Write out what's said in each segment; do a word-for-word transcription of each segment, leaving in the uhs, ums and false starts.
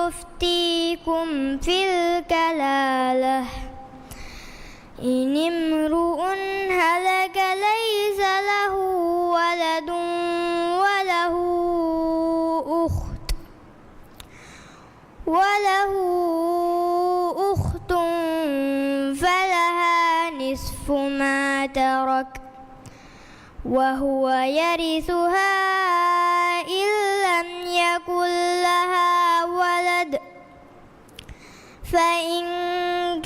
أفتيكم في الكلالة إن امرؤ هلك ليس له ولد وله أخت، وله أخت فلها نصف ما ترك، وهو يرثها إن لم يكن لها ولد، فإن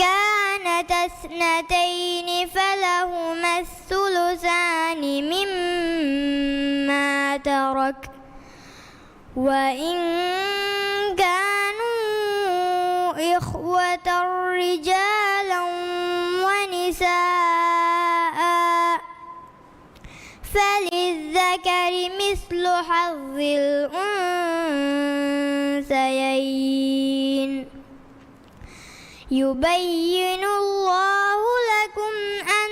كانتا اثنتين فلهما الثلثان مما ترك، وإن كانوا إخوة رجالا ونساء فللذكر مثل حظ الأنثيين يبين الله لكم أن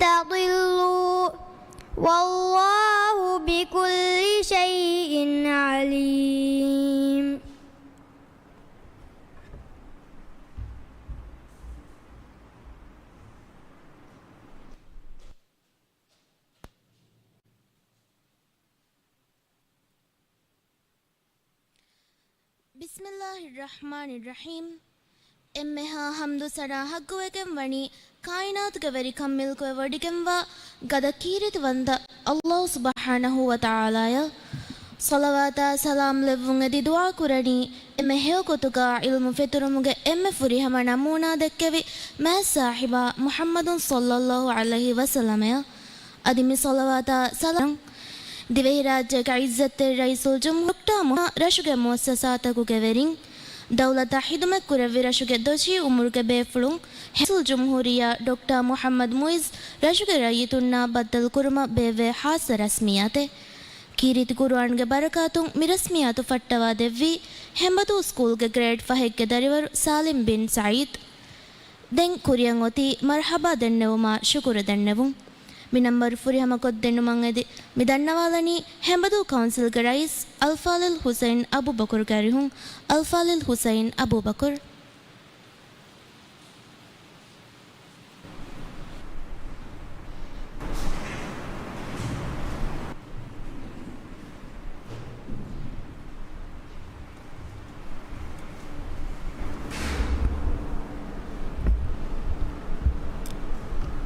تضلوا والله بكل شيء عليم. ބިސްމިއްލާހިއްރަޙްމާނިއްރަޙީމް. އެންމެހާ ޙަމްދު ސަނާ ޙައްޤުވެގެން ވަނީ ކާއިނާތުގެ ވެރިކަން މިލްކުވެ ވޮޑިގެންވާ ގަދަ ކީރިތިވަންތަ ﷲ ސުބްޙާނަހޫ ވަތަޢާލާއަށް. ޞަލަވާތާ ސަލާމް ލެއްވުން އެދި ދުޢާ ކުރަނީ އެންމެ ހެޔޮ ގޮތުގަ ޢިލްމު ފެތުރުމުގެ އެންމެ ފުރިހަމަ ނަމޫނާ ދެއްކެވި މާތް ސާޙިބާ މުޙައްމަދު ޞައްލައްލާހު ޢަލައިހި ވަސައްލަމައަށް. އަދި މި ޞަލަވާތާ ސަލާމް ދިވެހިރާއްޖޭގެ ޢިއްޒަތްތެރި ރައީސުލްޖުމްހޫރިއްޔާ ރަށުގެ މުއައްސަސާތަކުގެ ވެރިން، ދައުލަތަށް ޚިދުމަތް ކުރެއްވި ރަށުގެ ދޮށީ އުމުރުގެ ބޭފުޅުން، ރައީސުލްޖުމްހޫރިއްޔާ ޑޮކްޓަރ މުޙައްމަދު މުޢިއްޒު ރަށުގެ ރައްޔިތުންނާ ބައްދަލުކުރުމަށް ބޭއްވޭ ޚާއްޞަ ރަސްމިއްޔާތެއް. ކީރިތި ޤުރުއާންގެ ބަރަކާތުން މި ރަސްމިއްޔާތު ފައްޓަވާ ދެއްވީ ހެނބަދޫ ސްކޫލްގެ ގްރޭޑް ފަހެއްގެ ދަރިވަރު ސާލިމް ބިން ސަޢީދު. ދެން ކުރިއަށް އޮތީ މަރްޙަބާ ދެންނެވުމާ ޝުކުރު ދެންނެވުން. މި ނަންބަރު ފުރިހަމަކޮށްދިނުމަށް އެދި މި ދަންނަވާލަނީ ހެނބަދޫ ކައުންސިލްގެ ރައީސް އަލްފާޟިލް ޙުސައިން އަބޫބަކުރުގެ އަރިހުން. އަލްފާޟިލް ޙުސައިން އަބޫބަކުރު.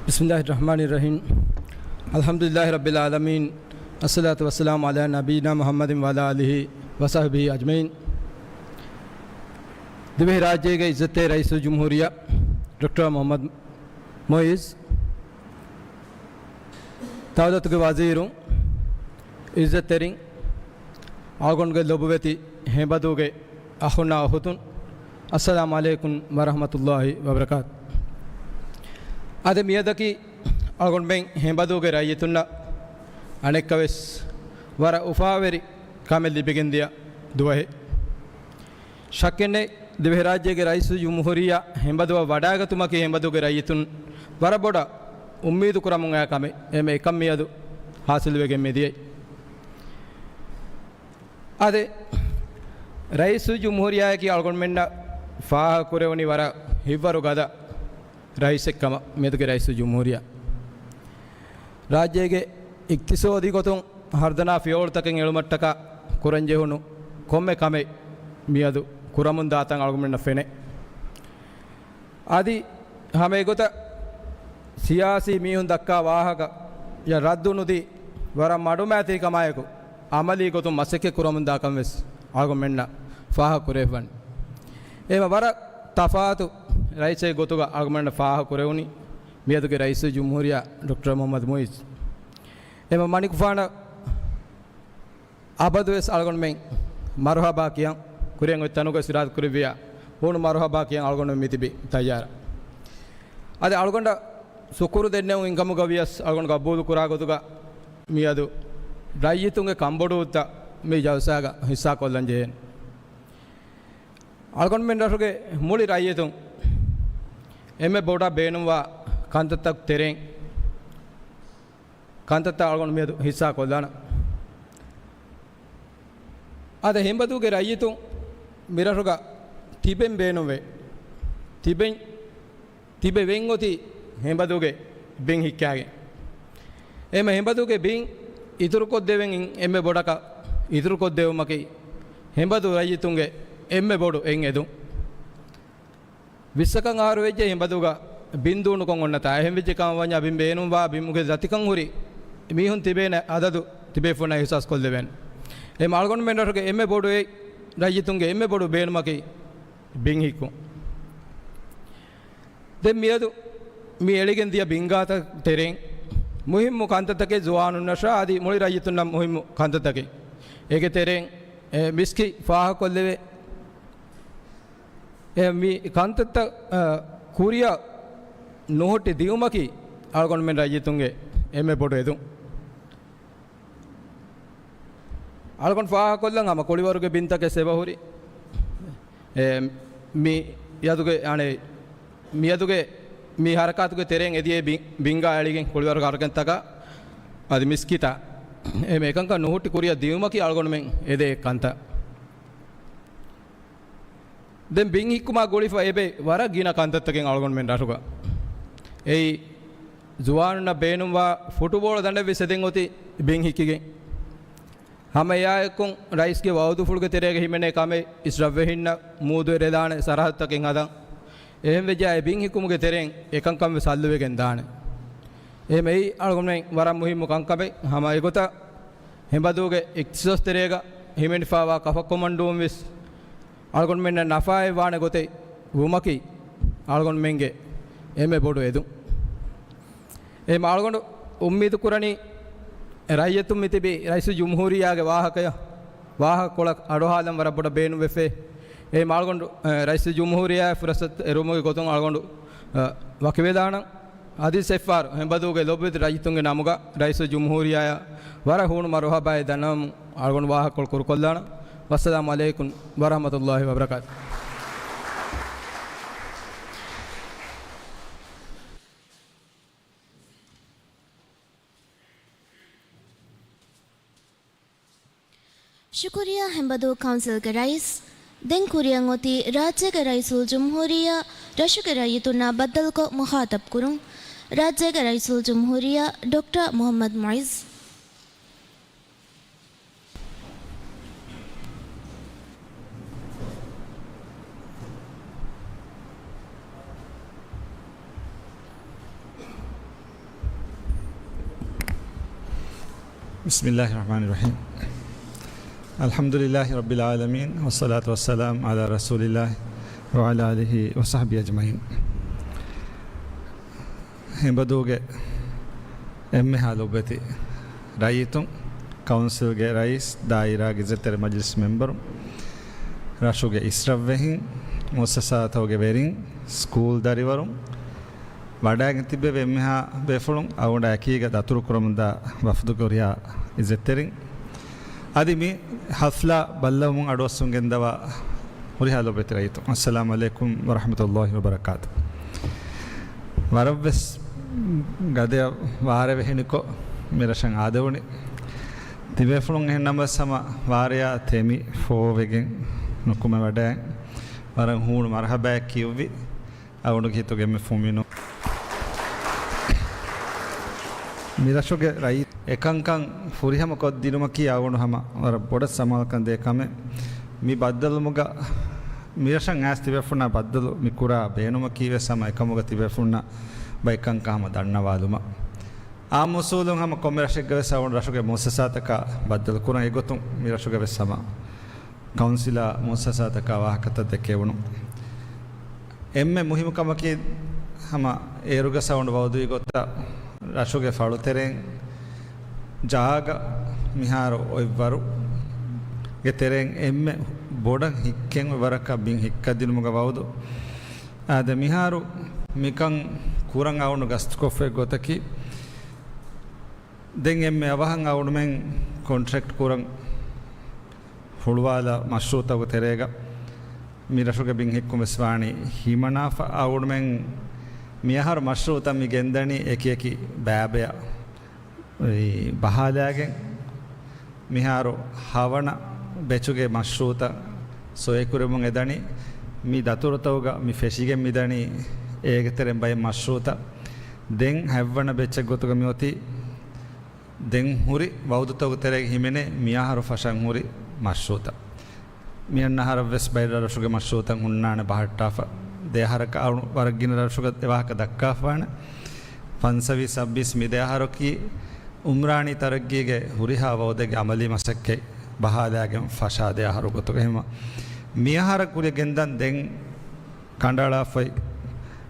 بسم الله الرحمن الرحيم. الحمد لله رب العالمين. الصلاة والسلام على نبينا محمد وعلى آله وصحبه أجمعين. ދިވެހިރާއްޖޭގެ ޢިއްޒަތްތެރި ރައީސުލްޖުމްހޫރިއްޔާ ޑޮކްޓަރ މުޙައްމަދު މުޢިއްޒު، ދައުލަތުގެ ވަޒީރުން، ޢިއްޒަތްތެރިން، އަޅުގަނޑުގެ ލޮބުވެތި ހެނބަދޫގެ އަޚުންނާ އުޚުތުން، އައްސަލާމު ޢަލައިކުމް ވަރަޙްމަތުﷲި ވަބަރަކާތު. އަދި މިއަދަކީ އަޅުގަނޑުމެން ހެނބަދޫގެ ރައްޔިތުންނަށް އަނެއްކާވެސް ވަރަށް އުފާވެރި ކަމެއް ލިބިގެންދިޔަ ދުވަހެއް. ޝައްކެއްނެތް، ދިވެހިރާއްޖޭގެ ރައީސުލްޖުމްހޫރިއްޔާ ހެނބަދޫއަށް ވަޑައިގަތުމަކީ ހެނބަދޫގެ ރައްޔިތުން ވަރަށް ބޮޑަށް އުއްމީދު ކުރަމުން އައި ކަމެއް. އެމެ އެކަން މިއަދު ޙާޞިލުވެގެން މިދިޔައީ. އާދެ، ރައީސުލްޖުމްހޫރިއްޔާއަކީ އަޅުގަނޑުމެންނަށް ފާހަގަކުރެވުނީ ވަރަށް ހިތްވަރު ގަދަ ރައީސެއްކަމަށް. މިއަދުގެ ރައީސުލްޖުމްހޫރިއްޔާ ރާއްޖޭގެ އިޤްތިޞާދީ ގޮތުން ހަރުދަނާ ފިޔަވަޅުތަކެއް އެޅުމަށްޓަކާ ކުރަންޖެހުނު ކޮންމެ ކަމެއް މިއަދު ކުރަމުންދާތަން އަޅުގަނޑުމެންނަށް ފެނޭ. އަދި ހަމަ އެގޮތަށް ސިޔާސީ މީހުން ދައްކާ ވާހަކަޔަށް ރައްދު ނުދީ، ވަރަށް މަޑުމައިތިރިކަމާއެކު ޢަމަލީ ގޮތުން މަސައްކަތް ކުރަމުންދާކަން ވެސް އަޅުގަނޑުމެންނަށް ފާހަގަ ކުރެވިފަ ވަނީ. އެހެންވީމަ ވަރަށް ތަފާތު ރައީސެއް ގޮތުގަ އަޅުގަނޑުމެންނަށް ފާހަގަ ކުރެވުނީ މިއަދުގެ ރައީސުލްޖުމްހޫރިއްޔާ ޑޮކްޓަރ މުޙައްމަދު މުޢިއްޒު. އެހެންވީމަ މަނިކުފާނަށް އަބަދުވެސް އަޅުގަނޑުމެން މަރުޙަބާ ކިޔަން، ކުރިއަށް އޮތް ތަނުގަ ސިރާތު ކުރެއްވިޔާ ހޫނު މަރުޙަބާ ކިޔަން އަޅުގަނޑުމެން މިތިބީ ތައްޔާރަށް. އަދި އަޅުގަނޑަށް ޝުކުރު ދެންނެވުން އިންކަމުގަ ވިޔަސް އަޅުގަނޑު ގަބޫލު ކުރާ ގޮތުގަ މިއަދު ރައްޔިތުންގެ ކަންބޮޑުވުންތައް މި ޖަލްސާގަ ހިއްސާ ކޮށްލަން ޖެހޭނެ. އަޅުގަނޑުމެން ރަށުގެ މުޅި ރައްޔިތުން އެންމެ ބޮޑަށް ބޭނުންވާ ކަންތައްތަކުގެ ތެރެއިން ކަންތައްތައް އަޅުގަނޑު މިއަދު ހިއްސާ ކޮށްލާނަން. އަދި ހެނބަދޫގެ ރައްޔިތުން މިރަށުގަ ތިބެން ބޭނުންވޭ. ތިބެން، ތިބެވެން އޮތީ ހެނބަދޫގެ ބިން ހިއްކާގެން. އެހެން ހެނބަދޫގެ ބިން އިތުރުކޮށްދެވެން އެންމެ ބޮޑަކަށް އިތުރުކޮށްދެވުމަކީ ހެނބަދޫ ރައްޔިތުންގެ އެންމެ ބޮޑު އެއް އެދުން. ވިއްސަކަށް އަހަރު ވެއްޖެ ހެނބަދޫގަ ބިން ދޫނުކޮށް އޮންނަތާ. އެހެން ވެއްޖެ ކަމަށް ވަންޏާ ބިން ބޭނުންވާ ބިމުގެ ޒަތިކަން ހުރި މީހުން ތިބޭނެ އަދަދު ތިބޭފުޅުންނަށް އިހުސާސް ކޮށްލެވޭނެ. އެހެން އަޅުގަނޑުމެން ރަށުގެ އެންމެ ބޮޑު އެއް، ރައްޔިތުންގެ އެންމެ ބޮޑު ބޭނުމަކީ ބިން ހިއްކުން. ދެން މިއަދު މި އެޅިގެން ދިޔަ ބިންގާތައް ތެރެއިން މުހިއްމު ކަންތައްތަކެއް ޒުވާނުންނަށާ އަދި މުޅި ރައްޔިތުންނަށް މުހިއްމު ކަންތައްތަކެއް. އޭގެ ތެރެއިން، އެ، މިސްކިތް ފާހަގަކޮށްލެވޭ. އެ، މި ކަންތައްތައް، އަ، ކުރިއަށް ނުހުއްޓި ދިއުމަކީ އަޅުގަނޑުމެން ރައްޔިތުންގެ އެންމެ ބޮޑު އެދުން. އަޅުގަނޑު ފާހަގަކޮށްލަން ހަމަ ކުޅިވަރުގެ ބިންތަކެއް ސެބަހުރި. އެ، މި އަދުގެ، އަނެއް، މިއަދުގެ މި ހަރަކާތުގެ ތެރެއިން އެދިޔަ ބި-، ބިންގާ އެޅިގެން ކުޅިވަރުގެ ހަރަކަތްތަކާ އަދި މިސްކިތާ އެ އެކަންކަން ނުހުއްޓި ކުރިއަށް ދިއުމަކީ އަޅުގަނޑުމެން އެދޭ ކަންތައް. ދެން ބިން ހިއްކުމާ ގުޅިފަ އެބެ ވަރަށް ގިނަ ކަންތައްތަކެއް އަޅުގަނޑުމެން ރަށުގަ. އެއީ، ޒުވާނުންނަށް ބޭނުންވާ ފުޓުބޯޅަ ދަނޑެއް ވެސް އެދެން އޮތީ ބިން ހިއްކިގެން. ހަމަ އެއާއެކު ރައީސްގެ ވައުދުފުޅުގެ ތެރޭގަ ހިމެނޭ ކަމެއް އިސްރަށްވެހިންނަށް މޫދު އެރެލާނެ ސަރަހައްދުތަކެއް ހަދަން. އެހެންވެއްޖާ އެ ބިން ހިއްކުމުގެ ތެރެއިން އެކަންކަން ވެސް ހައްލުވެގެން ދާނެ. އެހެން އެއީ އަޅުގަނޑުމެން ވަރަށް މުހިއްމު ކަންކަމެއް. ހަމަ އެގޮތަށް ހެނބަދޫގެ އިޚްތިޞާޞް ތެރޭގަ ހިމެނިފައިވާ ކަފަކޮމަންޑޫން ވެސް އަޅުގަނޑުމެންނަށް ނަފާއެއް ވާނެ ގޮތެއް ވުމަކީ އަޅުގަނޑުމެންގެ އެންމެ ބޮޑު އެދުން. އެހެން އަޅުގަނޑު އުއްމީދު ކުރަނީ، ރައްޔިތުން މިތިބީ ރައީސުލްޖުމްހޫރިއްޔާގެ ވާހަކަޔަށް، ވާހަކަކޮޅަށް އަޑުއަހާލަން ވަރަށް ބޮޑަށް ބޭނުންވެފޭ. އެހެން އަޅުގަނޑު، އަ، ރައީސުލްޖުމްހޫރިއްޔާއަށް ފުރުޞަތު އެރުވުމުގެ ގޮތުން އަޅުގަނޑު، އަ، ވަކިވެލާނަން. އަދި އެއްފަހަރު ހެނބަދޫގެ ލޮބުވެތި ރައްޔިތުންގެ ނަމުގަ ރައީސުލްޖުމްހޫރިއްޔާއަށް ވަރަށް ހޫނު މަރުޙަބާއެއް ދަންނަވަމުން އަޅުގަނޑު ވާހަކަކޮޅު ކުރުކޮށްލާނަން. ވައްސަލާމު ޢަލައިކުމް ވަރަޙްމަތުﷲި ވަބަރަކާތު. ޝުކުރިއްޔާ ހެނބަދޫ ކައުންސިލްގެ ރައީސް. ދެން ކުރިއަށް އޮތީ ރާއްޖޭގެ ރައީސުލްޖުމްހޫރިއްޔާ ރަށުގެ ރައްޔިތުންނާ ބައްދަލުކޮށް މުޚާޠަބް ކުރުން. ރާއްޖޭގެ ރައީސުލްޖުމްހޫރިއްޔާ ޑޮކްޓަރ މުޙައްމަދު މުޢިއްޒު. بسم الله الرحمن الرحيم. الحمد لله رب العالمين، والصلاة والسلام على رسول الله وعلى آله وصحبه أجمعين. ހެނބަދޫގެ އެންމެހާ ލޮބުވެތި ރައްޔިތުން، ކައުންސިލްގެ ރައީސް، ދާއިރާގެ އިއްޒަތްތެރި މަޖިލިސް މެމްބަރުން، ރަށުގެ އިސްރަށްވެހިން، މުއައްސަސާތަކުގެ ވެރިން، ސްކޫލް ދަރިވަރުން، ވަޑައިގެން ތިއްބެވި އެންމެހާ ބޭފުޅުން، އަޅުގަނޑާ އެކީގަ ދަތުރުކުރަމުންދާ ވަފްދުގެ ހުރިހާ އިއްޒަތްތެރިން، އަދި މި ހަފްލާ ބައްލަވަމުން އަޑުއައްސަމުން ގެންދަވާ ހުރިހާ ލޮބުވެތި ރައްޔިތުން، އައްސަލާމު ޢަލައިކުމް ވަރަޙްމަތުﷲި ވަބަރަކާތު. ވަރަށްވެސް ގަދަޔަށް ވާރޭ ވެހިނިކޮށް، މި ރަށަށް އާދެވުނީ. ތިބޭފުޅުން އެހެން ނަމަވެސް ހަމަ ވާރެޔާ ތެމި ފޯވެގެން ނުކުމެވަޑައި، ވަރަށް ހޫނު މަރުޙަބާއެއް ކިޔުއްވި. އަޅުގަނޑުގެ ހިތުގެ އެންމެ ފުންމިނު. މި ރަށުގެ ރައްޔިތު އެކަންކަން ފުރިހަމަ ކޮށްދިނުމަކީ އަޅުގަނޑު ހަމަ ވަރަށް ބޮޑަށް ސަމާލުކަން ދޭ ކަމެއް. މި ބައްދަލުވުމުގަ މި ރަށަށް އައިސް ތިބޭފުޅުންނާ ބައްދަލު މި ކުރާ ބޭނުމަކީ ވެސް ހަމަ އެކަމުގަ ތިބޭފުޅުންނަށް ބައެއް ކަންކަން ހަމަ ދަންނަވާލުމަށް. އާއްމު އުސޫލުން ހަމަ ކޮންމެ ރަށެއްގަ ވެސް އަޅުގަނޑު ރަށުގެ މުއައްސަސާތަކާ ބައްދަލު ކުރަން އެގޮތުން މި ރަށުގަ ވެސް ހަމަ ކައުންސިލާ މުއައްސަސާތަކާ ވާހަކަތައް ދެކެވުނު. އެންމެ މުހިއްމު ކަމަކީ، ހަމަ އޭރުގަ ސައުންޑް ވައުދުވި ގޮތަށް ރަށުގެ ފަޅުތެރެއިން ޖާގަ މިހާރު އޮތްވަރުގެ ތެރެއިން އެންމެ ބޮޑަށް ހިއްކެން އޮތް ވަރަކަށް ބިން ހިއްކަ ދިނުމުގަ ވައުދު. އާދެ، މިހާރު މިކަން ކުރަން އަޅުގަނޑު ގަސްތުކޮށްފައި ގޮތަކީ، ދެން އެންމެ އަވަހަށް އަޅުގަނޑުމެން ކޮންޓްރެކްޓް ކުރަން ހުޅުވާލާ މަޝްރޫޢުތަކުގެ ތެރޭގަ މި ރަށުގެ ބިން ހިއްކުން ވެސް ވާނީ ހިމަނާފަ. އަޅުގަނޑުމެން މިއަހަރު މަޝްރޫޢުތައް މި ގެންދަނީ އެކި އެކި ބައިބަޔަށް ބަހާލާގެން. މިހާރު ހަވަނަ ބެޗުގެ މަޝްރޫޢުތައް ސޮއެކުރެމުން އެދަނީ މި ދަތުރުތަކުގަ މި ފެށިގެން މިދަނީ އޭގެ ތެރެއިން ބައެއް މަޝްރޫއުތައް. ދެން ހަތްވަނަ ބެޗެއް ގޮތުގަ މިއޮތީ ދެން ހުރި ވައުދުތަކުގެ ތެރޭގަ ހިމެނޭ މިއަހަރު ފަށަން ހުރި މަޝްރޫއުތައް. މިއަންނަ އަހަރަށްވެސް ބައެއް ރަށްރަށުގެ މަޝްރޫއުތައް ހުންނާނެ ބަހައްޓާފަ. ދެ އަހަރަކަށް އަޅު ވަރަށް ގިނަ ރަށްރަށުގަ އެ ވާހަކަ ދައްކާފާނެ. ފަންސަވީސް ސައްބީސް މި ދެ އަހަރަކީ އުމްރާނީ ތަރައްގީގެ ހުރިހާ ވައުދެއްގެ އަމަލީ މަސައްކަތް ބަހާލާގެން ފަށާ ދެ އަހަރު ގޮތުގަ. އެހެންވީމަ މިއަހަރަށް ކުރިއަށް ގެންދަން ދެން ކަނޑައަޅާފައި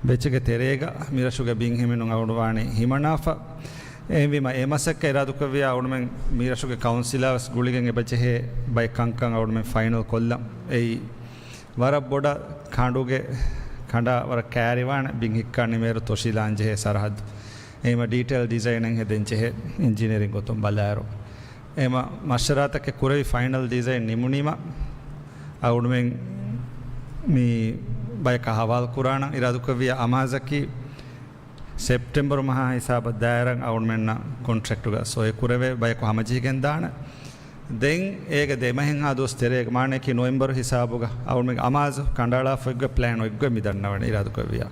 ބެޗުގެ ތެރޭގަ މިރަށުގެ ބިން ހިމެނުން އަޅުވާނީ ހިމަނާފަ. އެހެންވީމަ އެ މަސައްކަތް އިރާދުކުރެއްވިޔާ އަޅުމެން މިރަށުގެ ކައުންސިލާ ވެސް ގުޅިގެން އެބަޖެހޭ ބައެއް ކަންކަން އަޅުމެން ފައިނަލް ކޮށްލަން. އެއީ ވަރަށް ބޮޑަށް ކަނޑުގެ ކަނޑާ ވަރަށް ކައިރިވާނެ ބިން ހިއްކާ ނިމޭރު ތޮށިލާން ޖެހޭ ސަރަހައްދު. އެހެންވީމަ ޑީޓެއިލް ޑިޒައިނެއް ހެދެން ޖެހޭ އިންޖިނިއއިރިން ގޮތުން ބަލާއިރު. އެހެންވީމަ މަޝްވަރާތަކެއް ކުރެވި ފައިނަލް ޑިޒައިން ނިމުނީމަ އަޅުމެން މި ބަޔަކަށް ހަވާލު ކުރާނަން. އިރާދުކުރެއްވިޔާ އަމާޒަކީ ސެޕްޓެމްބަރު މަހާ ހިސާބަށް ދާއިރަށް އަޅުމެންނަށް ކޮންޓްރެކްޓުގަ ސޮއި ކުރެވޭ ބަޔަކު ހަމަޖެހިގެން ދާނެ. ދެން އޭގެ ދެމަހެއްހާ ދުވަސް ތެރޭގަ މާނައަކީ ނޮވެމްބަރު ހިސާބުގަ އަޅުމެން އަމާޒު ކަނޑައަޅާފަ އޮތްގޮތް ޕްލޭން އޮތްގޮތް މި ދަންނަވަނީ އިރާދުކުރެއްވިޔާ.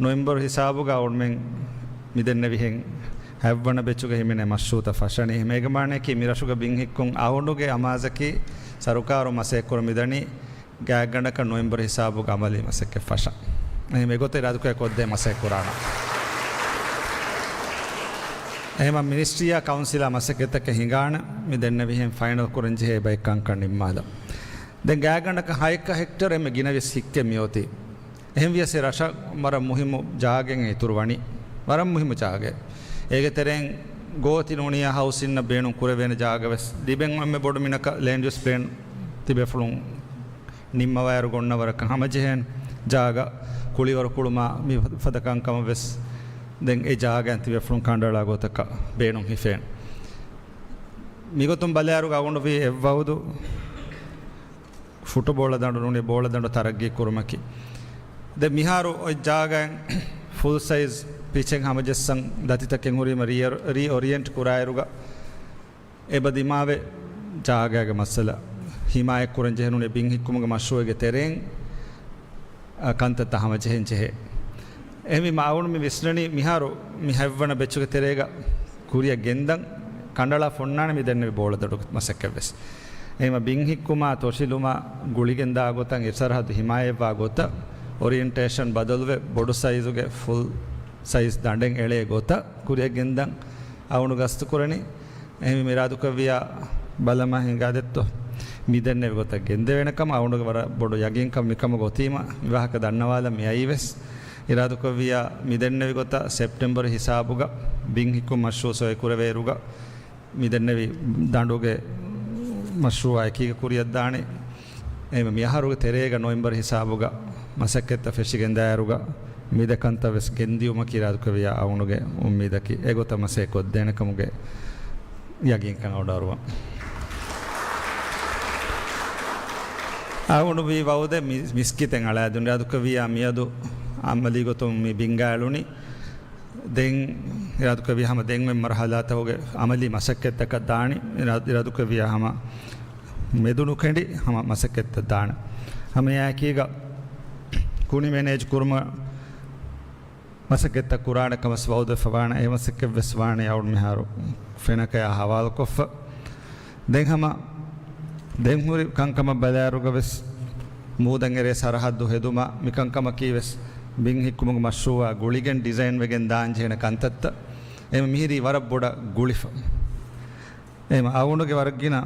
ނޮވެމްބަރު ހިސާބުގަ އަޅުމެން މިދެންނެވިހެން ހަތްވަނަ ބެޗުގަ ހިމެނޭ މަޝްރޫއުތައް ފަށަނީ. އެހެން އޭގެ މާނައަކީ މި ރަށުގަ ބިން ހިއްކުން އަހުނުގެ އަމާޒަކީ ސަރުކާރުން މަސައްކަތް ކުރަމުން މިދަނީ ގާތްގަނޑަކަށް ނޮވެމްބަރު ހިސާބުގަ އަމަލީ މަސައްކަތް ފަށަން. އެހެން އެގޮތަށް އިރާދުކުރެ ކޮށްދޭ މަސައްކަތް ކުރާނަން. އެހެންވީމަ މިނިސްޓްރީއާ ކައުންސިލާ މަސައްކަތްތަކެއް ހިނގާނެ މި ދެންނެވިހެން ފައިނަލް ކުރަން ޖެހޭ ބައެއް ކަންކަން ނިންމާލަން. ދެން ގާތްގަނޑަކަށް ހައެއްކަ ހެކްޓަރެއް މި ގިނަވެސް ހިއްކެން މިއޮތީ. އެހެންވިޔަސް އެ ރަށަށް ވަރަށް މުހިއްމު ޖާގައެއް އިތުރު ވަނީ. ވަރަށް މުހިއްމު ޖާގައެއް. އޭގެ ތެރެއިން ގޯތި ނޫނިއްޔާ ހައުސިންއަށް ބޭނުން ކުރެވޭނެ ޖާގަވެސް ލިބެން އެންމެ ބޮޑު މިނަކަށް ލޭންޑް ޔޫސް ޕްލޭން ތިބޭފުޅުން ނިންމަވާއިރު ގޮންނަ ވަރަކަށް ހަމަޖެހޭނެ ޖާގަ ކުޅިވަރު ކުޅުމާ މި ފަދަ ކަންކަމަށްވެސް ދެން އެ ޖާގައިން ތިބޭފުޅުން ކަނޑައަޅާ ގޮތަކަށް ބޭނުން ހިފޭނެ. މިގޮތުން ބަލާއިރު އަޅުގަނޑު ވީ އެއްވައުދު ފުޓުބޯޅަ ދަނޑު ނޫނީ ބޯޅަ ދަނޑު ތަރައްގީ ކުރުމަކީ. ދެން މިހާރު އޮތް ޖާގައިން ފުލް ސައިޒް ޕިޗެއް ހަމަޖައްސަން ދަތިތަކެއް ހުރީމަ ރީ، ރީ އޮރިއެންޓް ކުރާއިރުގަ އެބަ ދިމާވެ ޖާގައިގެ މައްސަލަ ހިމާޔަތް ކުރަން ޖެހެނުނީ ބިން ހިއްކުމުގެ މަޝްރޫއެއްގެ ތެރެއިން، އަ، ކަންތައްތައް ހަމަޖެހެން ޖެހޭ. އެހެންވީމަ އަޅުގަނޑު މި ވިސްނަނީ މިހާރު މި ހަތްވަނަ ބެޗުގެ ތެރޭގަ ކުރިއަށް ގެންދަން ކަނޑައަޅާފަ އޮންނާނެ މި ދެންނެވި ބޯޅަ ދަނޑުގެ މަސައްކަތްވެސް. އެހެންވީމަ ބިން ހިއްކުމާ ތޮށިލުމާ ގުޅިގެންދާ ގޮތަށް އެ ސަރަހައްދު ހިމާޔަތްވާ ގޮތަށް އޮރިއެންޓޭޝަން ބަދަލުވެ ބޮޑު ސައިޒުގެ ފުލް ސައިޒް ދަނޑެއް އެޅޭ ގޮތަށް ކުރިއަށް ގެންދަން އަޅުގަނޑު ގަސްތު ކުރަނީ. އެހެންވީމަ އިރާދުކުރެއްވިޔާ ބަލަމާ ހިނގާދެއްތޯ މި ދެންނެވި ގޮތަށް ގެންދެވޭނެކަމަށް އަޅުގަނޑު ވަރަށް ބޮޑު ޔަގީންކަން މިކަމުގަ އޮތީމަ މި ވާހަކަ ދަންނަވާލަން މި އައީވެސް. އިރާދުކުރެއްވިޔާ މި ދެންނެވި ގޮތަށް ސެޕްޓެމްބަރު ހިސާބުގަ ބިން ހިއްކުން މަޝްރޫއު ސޮއި ކުރެވޭއިރުގަ މި ދެންނެވި ދަނޑުގެ މަޝްރޫއާ އެކީގަ ކުރިއަށްދާނެ. އެހެންވީމަ މި އަހަރުގެ ތެރޭގަ ނޮވެމްބަރު ހިސާބުގަ މަސައްކަތްތައް ފެށިގެންދާއިރުގަ މި ދެ ކަންތައް ވެސް ގެންދިއުމަކީ އިރާދުކުރެއްވިޔާ އަޅުގަނޑުގެ އުއްމީދަކީ އެގޮތަށް މަސައްކަތް ކޮށްދޭނެކަމުގެ ޔަގީންކަން އަޅުގަނޑު އަރުވަން. އަޅުގަނޑު ވީ ވައުދެއް މި، މިސްކިތެއް އަޅާދިނު އިރާދުކުރެއްވިޔާ މިއަދު އަމަލީ ގޮތުން މި ބިންގާ އެޅުނީ. ދެން އިރާދުކުރެއްވި ހަމަ ދެން އޮތް މަރުހަލާތަކުގެ އަމަލީ މަސައްކަތްތަކަށް ދާނީ. އިރާ، އިރާދުކުރެއްވިޔާ ހަމަ މެދުނުކެނޑި ހަމަ މަސައްކަތްތައް ދާނެ. ހަމަ އެއާއެކީގަ ކުނި މެނޭޖް ކުރުމަށް މަސައްކަތްތައް ކުރާނެ ކަމަސް ވައުދުވެފަ ވާނެ. އެ މަސައްކަތްވެސް ވާނީ އަޅުގަނޑު މިހާރު ފެނަކަޔާ ހަވާލުކޮށްފަ. ދެން ހަމަ ދެން ހުރި ކަންކަމަށް ބަލާއިރުގަވެސް މޫދަށް އެރޭ ސަރަހައްދު ހެދުމާ މިކަންކަމަކީވެސް ބިން ހިއްކުމުގެ މަޝްރޫއާ ގުޅިގެން ޑިޒައިންވެގެން ދާން ޖެހޭނެ ކަންތައްތައް. އެ މިހިރީ ވަރަށް ބޮޑަށް ގުޅިފަ. އެ އަޅުގަނޑުގެ ވަރަށްގިނަ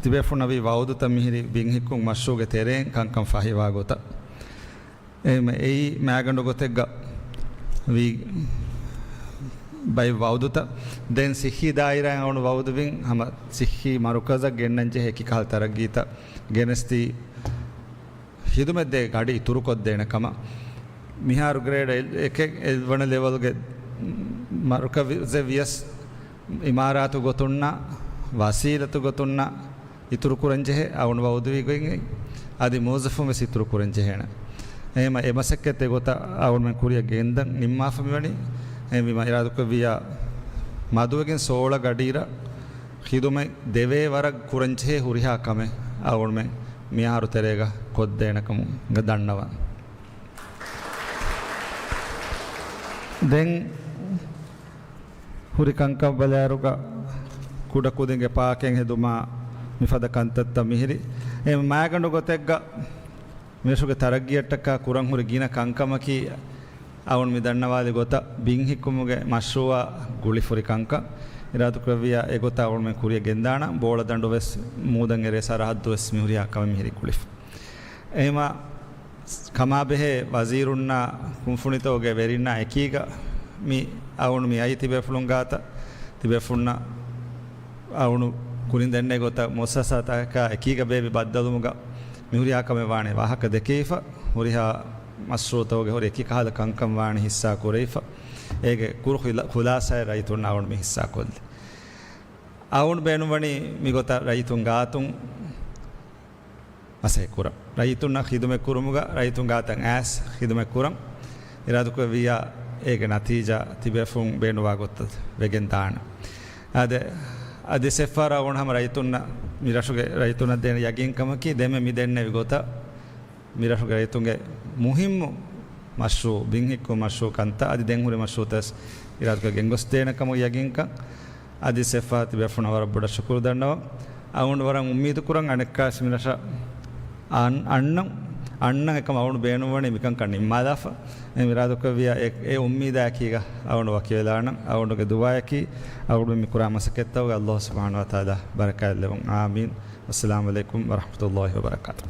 ތިބޭފުޅުންނަށް ވީ ވައުދުތައް މިހިރީ ބިން ހިއްކުން މަޝްރޫގެ ތެރެއިން ކަންކަން ފަހިވާ ގޮތަށް. އެ އެއީ މާގަނޑު ގޮތެއްގަ ވީ ބައެއް ވައުދުތައް. ދެން ސިއްހީ ދާއިރާއިން އަޅުގަނޑު ވައުދުވިން ހަމަ ސިއްހީ މަރުކަޒަށް ގެންނަން ޖެހޭ އެކި ކަހަލަ ތަރައްގީތައް ގެނެސްދީ ހިދުމަތްދޭ ގަޑި އިތުރުކޮށްދޭނެ ކަމަށް. މިހާރު ގްރޭޑް އެ، އެކެއް އެއްވަނަ ލެވަލްގެ މަރުކަޒެއް ވިޔަސް އިމާރާތު ގޮތުންނާ ވަސީލަތު ގޮތުންނާ އިތުރުކުރަން ޖެހޭ އަޅުގަނޑު ވައުދުވި ގޮތް އަދި މުވައްޒަފުން ވެސް އިތުރުކުރަން ޖެހޭނެ. އެހެންވީމަ އެ މަސައްކަތް އެގޮތަށް އަޅުގަނޑުމެން ކުރިއަށް ގެންދަން ނިންމާފަ މިވަނީ. އެހެންވީމަ އިރާދުކުރެއްވިއްޔާ މަދުވެގެން ސޯޅަ ގަޑިއިރަށް ޚިދުމަތް ދެވޭ ވަރަށް ކުރަންޖެހޭ ހުރިހާ ކަމެއް އަޅުގަނޑުމެން މިއަހަރު ތެރޭގަ ކޮށްދޭނެކަމުގަ ދަންނަވަން. ދެން ހުރި ކަންކަން ބަލާއިރުގަ ކުޑަކުދިންގެ ޕާކެއް ހެދުމާ މިފަދަ ކަންތައްތައް މިހިރި. އެ މާގަނޑު ގޮތެއްގަ މިރަށުގެ ތަރައްގީއަށްޓަކާ ކުރަން ހުރި ގިނަ ކަންކަމަކީ، އަޅުން މި ދަންނަވާލި ގޮތަށް ބިން ހިއްކުމުގެ މަޝްރޫއާ ގުޅިފުރި ކަންކަން. އިރާދަކުރެއްވިއްޔާ އެގޮތަށް އަޅުންމެން ކުރިއަށް ގެންދާނަން. ބޯޅަދަނޑު ވެސް މޫދަށް އެރޭ ސަރަހައްދު ވެސް މިހުރިހާ ކަމެއް މިހިރީ ގުޅިފަ. އެހެމަ ކަމާބެހޭ ވަޒީރުންނާ ކުންފުނިތަކުގެ ވެރިންނާ އެކީގަ މި އަޅުން މި އައީ ތިބޭފުޅުން ގާތަށް. ތިބޭފުޅުންނަށް އަޅުން ކުރިން ދެންނެވި ގޮތަށް މުއައްސަސާތަކާ އެކީގަ ބޭއްވި ބައްދަލުވުމުގަ މިހުރިހާ ކަމެއް ވާނެ ވާހަކަ ދެކެވިފަ، ހުރިހާ މަޝްރޫއުތަކުގެ ހުރި އެކި ކަހަލަ ކަންކަން ވާނެ ހިއްސާ ކުރެވިފަ. އޭގެ ކުރު ޚުލާ-، ޚުލާސާއެއް ރައްޔިތުންނަށް އަޅުން މި ހިއްސާ ކޮށްލި. އަޅުން ބޭނުންވަނީ މިގޮތަށް ރައްޔިތުން ގާތުން މަސައްކަތް ކުރަން. ރައްޔިތުންނަށް ޚިދުމަތް ކުރުމުގަ ރައްޔިތުން ގާތަށް އައިސް ޚިދުމަތް ކުރަން. އިރާދަކުރެއްވިއްޔާ އޭގެ ނަތީޖާ ތިބޭފުޅުން ބޭނުންވާ ގޮތަށް ވެގެން ދާނެ. އާދެ، އަދި ސެފާރާ އޮން ހަމަ ރައްޔިތުންނަށް، މި ރަށުގެ ރައްޔިތުންނަށް ދޭނެ ޔަގީންކަމަކީ، ދެންމެ މި ދެންނެވި ގޮތަށް މި ރަށުގެ ރައްޔިތުންގެ މުހިއްމު މަޝްރޫއު، ބިން ހިއްކު މަޝްރޫއު ކަންތައް އަދި ދެން ހުރި މަޝްރޫއުތައް ވެސް އިރާދަކޮށް ގެންގޮސްދޭނެ ކަމުގެ ޔަގީންކަން. އަދި ސެފާ ތިބޭފުޅުންނަށް ވަރަށް ބޮޑަށް ޝުކުރު ދަންނަވަން. އަޅުން ވަރަށް އުއްމީދު ކުރަން އަނެއްކާވެސް މި ރަށަށް އަން-، އަންނަން، އަންނަން އެކަމަށް އަޅުން ބޭނުންވަނީ މިކަންކަން ނިންމާލާފަ. އެހެން އިރާދަކުރެއްވިއްޔާ އެ، އެ އުއްމީދާއެކީގަ އަޅުން ވަކިވެލާނަން. އަޅުންގެ ދުޢާއަކީ އަޅުން މި ކުރާ މަސައްކަތްތަކުގަ ﷲ ސުބްޙާނަހޫ ވަތަޢާލާ ބަރަކާތްލެއްވުން. އާމީން. އައްސަލާމު ޢަލައިކުމް ވަރަޙްމަތުﷲ ވަބަރަކާތުހު.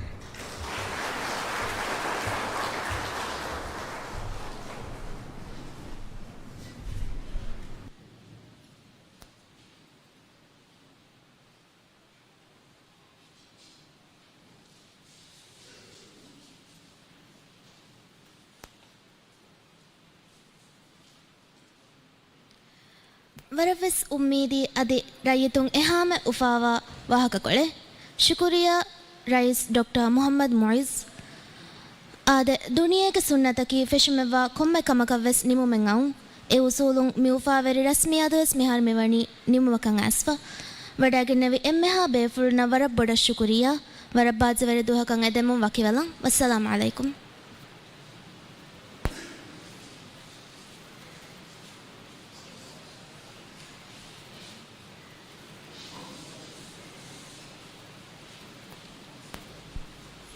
ވަރަށްވެސް އުއްމީދީ އަދި ރައްޔިތުން އެހާމެ އުފާވާ ވާހަކަކޮޅެއް. ޝުކުރިއްޔާ ރައީސް ޑޮކްޓަރ މުޙައްމަދު މުޢިއްޒު. އާދެ، ދުނިޔޭގެ ސުންނަތަކީ ފެށުމެއްވާ ކޮންމެ ކަމަކަށްވެސް ނިމުމެއް އައުން. އެ އުސޫލުން މި އުފާވެރި ރަސްމިއްޔާތުވެސް މިހާރު މިވަނީ ނިމުމަކަށް އައިސްފަ. ވަޑައިގެންނެވި އެންމެހާ ބޭފުޅުންނަށް ވަރަށް ބޮޑަށް ޝުކުރިއްޔާ. ވަރަށް ބާއްޖަވެރި ދުވަހަކަށް އެދެމުން ވަކިވެލަން. ވައްސަލާމު ޢަލައިކުމް.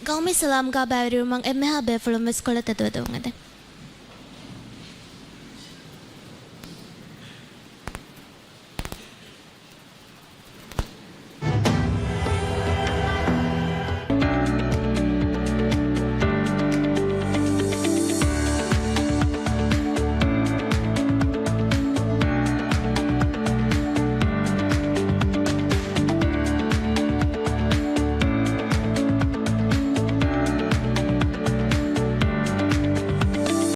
ގައުމީ ސަލާމްގާ ބައިވެރިވުމަށް އެންމެހާ ބޭފުޅުން ވެސް ކޮޅަށް ތެދުވެދެމުން އެދެން.